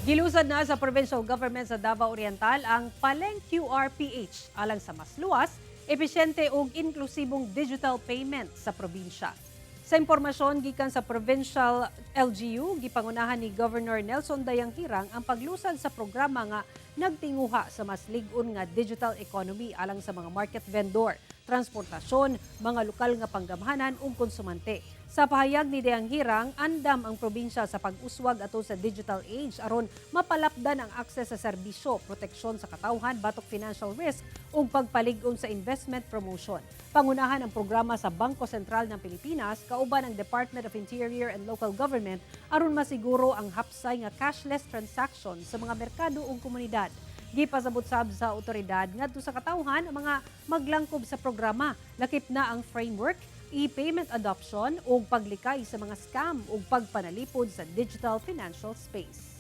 Gilusad na sa provincial government sa Davao Oriental ang Paleng QRPH alang sa mas luwas, episyente ug inklusibong digital payment sa probinsya. Sa impormasyon gikan sa provincial LGU, gipangunahan ni Governor Nelson Dayanghirang ang paglusad sa programa nga nagtinguha sa mas lig-on nga digital economy alang sa mga market vendor, transportasyon, mga lokal nga panggamhanan ug konsumante. Sa pahayag ni Dayanghirang, andam ang probinsya sa pag-uswag ato sa digital age aron mapalapdan ang access sa serbisyo, proteksyon sa katawhan batok financial risk ug pagpalig-on sa investment promotion. Pangunahan ang programa sa Bangko Sentral ng Pilipinas kauban ang Department of Interior and Local Government aron masiguro ang hapsay nga cashless transaction sa mga merkado ug komunidad. Gipasabot sab sa otoridad ngadto sa katawhan ang mga maglangkob sa programa, lakip na ang framework, e-payment adoption ug paglikay sa mga scam ug pagpanalipod sa digital financial space.